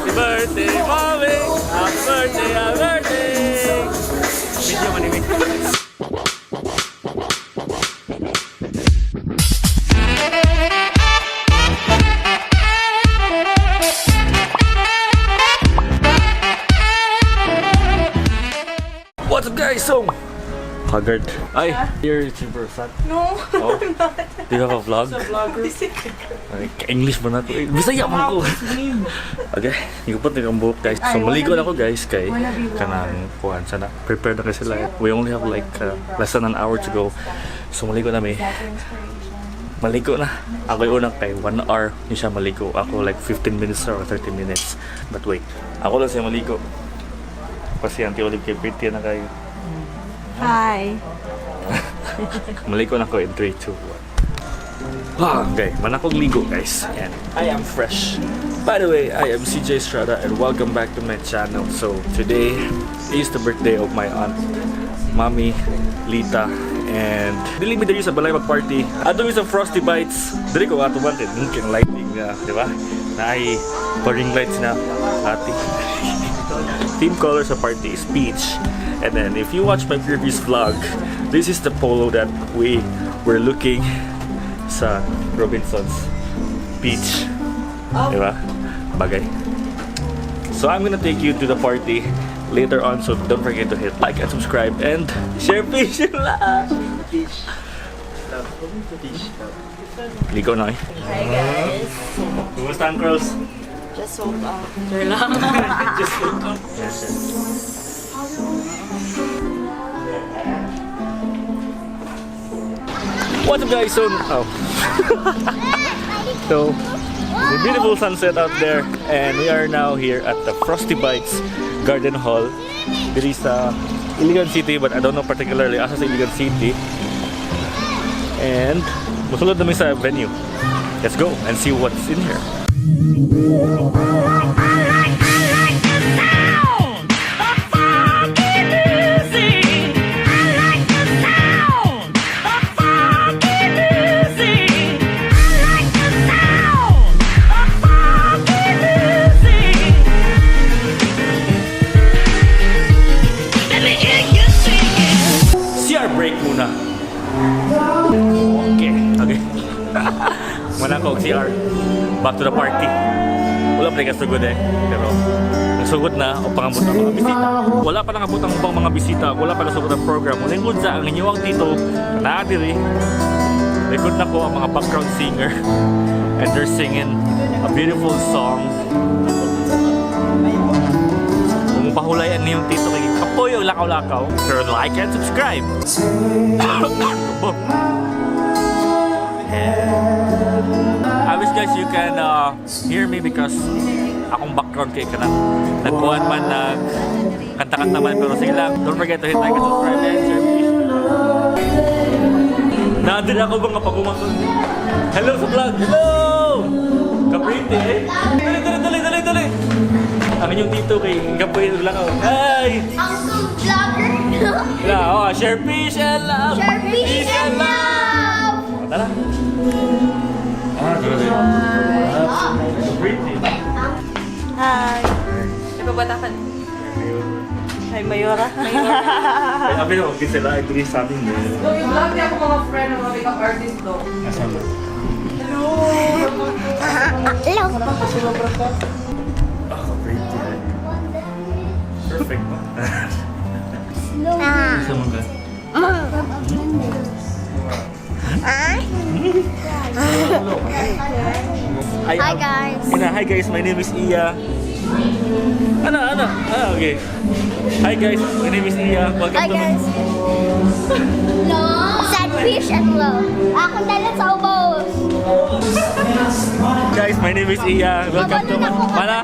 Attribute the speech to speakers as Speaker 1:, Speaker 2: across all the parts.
Speaker 1: Happy birthday, Mommy! Happy birthday, happy birthday! Video man ni. What's up, guys? So, Haggard. Ay, you're a YouTuber, son.
Speaker 2: No,
Speaker 1: Oh.
Speaker 2: I'm not.
Speaker 1: Do you have a vlog? Ay, English ba na to? Eh, Bisaya man ko. Okay, ikupot na kang buhok, guys. So maligo na ako, guys, kay kanang kuan sana. Prepare na kasi sila. We only have like less than an hour to go. So maligo na mi. Maligo na. Ako yung unang kay 1 hour ni siya maligo. Ako like 15 minutes or 30 minutes. But wait, ako lang siya maligo. Kasi Auntie Olive kay pretty na kayo.
Speaker 2: Hi.
Speaker 1: Maligo na ko in 3, 2, 1. Ah, okay, manakog ligo, guys. And I am fresh. By the way, I am CJ Estrada and welcome back to my channel. So today is the birthday of my aunt, Mami Lita. And dili mi diri sa balay mag-party. Ato mi sa Frosty Bites. Dili ko ato man kay lighting na, di ba? Naay pa-ring lights na ati. Theme color sa party is peach. And then if you watch my previous vlog, this is the polo that we were looking sa Robinsons. Peach. Di ba? Bagay. So I'm gonna take you to the party later on, so don't forget to hit like and subscribe and share peace and love.
Speaker 3: Fish. Love. Fish. Love.
Speaker 1: Ligo na eh.
Speaker 2: Hi, guys.
Speaker 1: Kumusta ang girls?
Speaker 2: Just woke up. Sure lang.
Speaker 1: Just woke up. Yes. What's up, guys? So, oh. So, it's a beautiful sunset out there and we are now here at the Frosty Bites Garden Hall. Diri sa Iligan City, but I don't know particularly asa sa Iligan City. And musulod namin sa venue. Let's go and see what's in here. CR break muna. Okay. Wala ko CR. Back to the party. Wala pa rin sugod eh. Pero ang sugod na o pangabot ang mga bisita. Wala pa nangabot ang ubang mga bisita. Wala pa nasugod ang program. Lingkod sa ang inyong tito naa diri. Likod na ko ang mga background singer. And they're singing a beautiful song. Kung pahulay ang niyong tito kay kapoy og lakaw-lakaw. Pero like and subscribe. I wish, guys, you can hear me because akong background kay kanang nagkuhan man, nag kanta-kanta man, pero sige lang. Don't forget to hit like and subscribe and share, please. Nandun ako mga pagumangkon. Hello sa vlog. Hello! Kapriti eh. Dali, dali, dali, dali, dali. Ang inyong tito kay kapoy lang ako. Hi!
Speaker 4: Uncle Vlogger.
Speaker 1: Na, oh, share peace and love.
Speaker 4: Share peace and love.
Speaker 1: Oh, tara. Ah, grabe. Ah, pretty.
Speaker 2: Hi. Ipabatakan. Hi, Mayora.
Speaker 1: Ay, abi na, okay sila. Agree sa amin eh.
Speaker 5: So, yung vlog niya ako mga friend ng mga makeup artist do.
Speaker 1: Asan ba?
Speaker 5: Hello!
Speaker 4: Hello.
Speaker 1: Ah, pretty eh. Perfect ba?
Speaker 4: Ah.
Speaker 1: Isa mo ka?
Speaker 4: Ah.
Speaker 1: Hi,
Speaker 4: Hi, guys.
Speaker 1: Ina, hi guys, my name is Iya. Ano, ano? Ah, okay. Hi guys, my name is Iya. Welcome
Speaker 4: Hi
Speaker 1: to
Speaker 4: guys. Sad fish and love. Akong dala sa ubos.
Speaker 1: Guys, my name is Iya. Welcome to
Speaker 4: Kabalo na ko.
Speaker 1: Mana?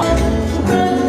Speaker 2: Ano aking dapat gawin?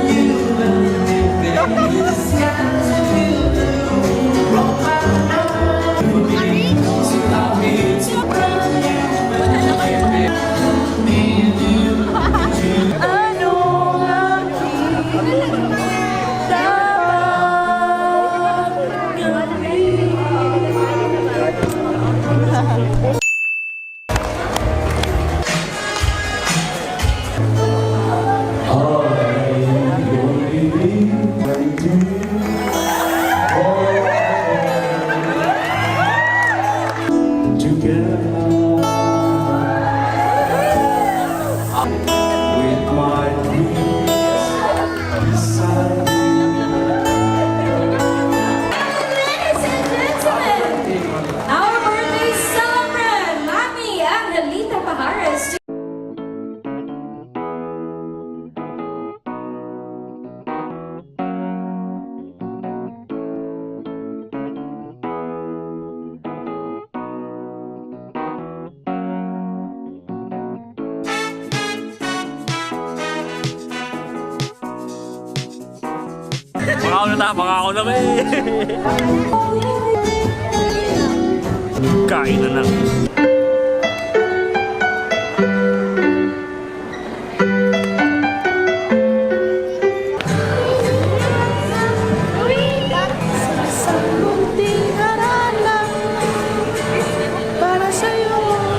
Speaker 1: Pangako na ta, pangako na ba eh. Kain na lang.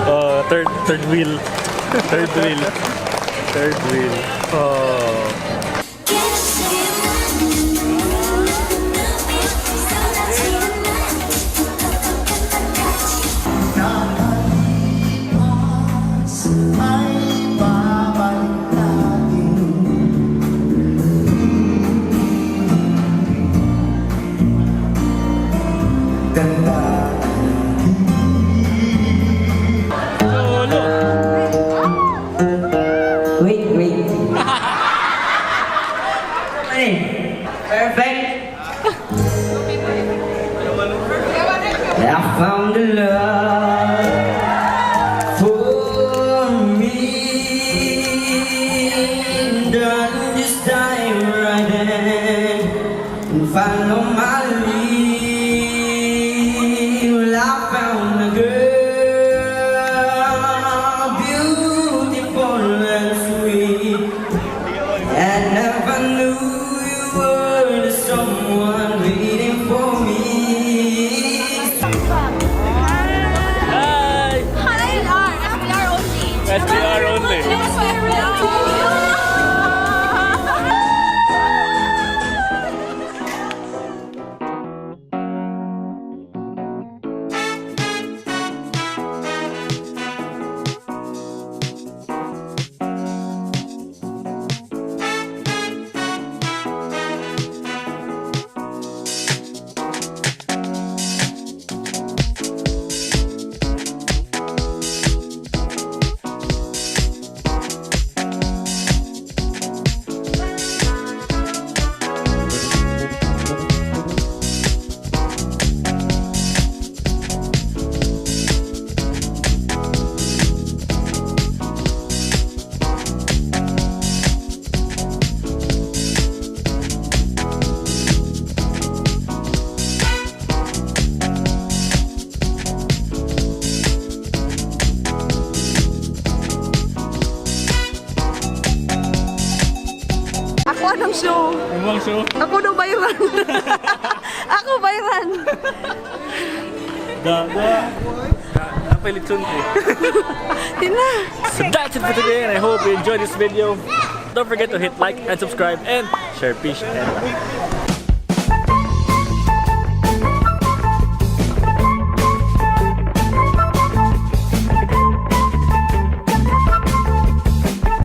Speaker 1: Oh, third wheel. Third wheel. Third wheel. Oh.
Speaker 3: Ay babalik natin. Ganda.
Speaker 1: Solo.
Speaker 6: Wait, wait. Hey, perfect. I found the love for me. Done just dive right in and follow my lead. Well, I found a girl, beautiful and sweet. I never knew you were the someone waiting for me.
Speaker 1: Hi!
Speaker 4: SPR! SPR only!
Speaker 1: SPR only.
Speaker 4: SPR only!
Speaker 5: Ako anong show?
Speaker 1: Imong show.
Speaker 5: Ako daw bayran. Ako bayran.
Speaker 1: Da, da. Napilitsun ko.
Speaker 5: Tina.
Speaker 1: So that's it for today, and I hope you enjoyed this video. Don't forget to hit like and subscribe and share. Peace and love.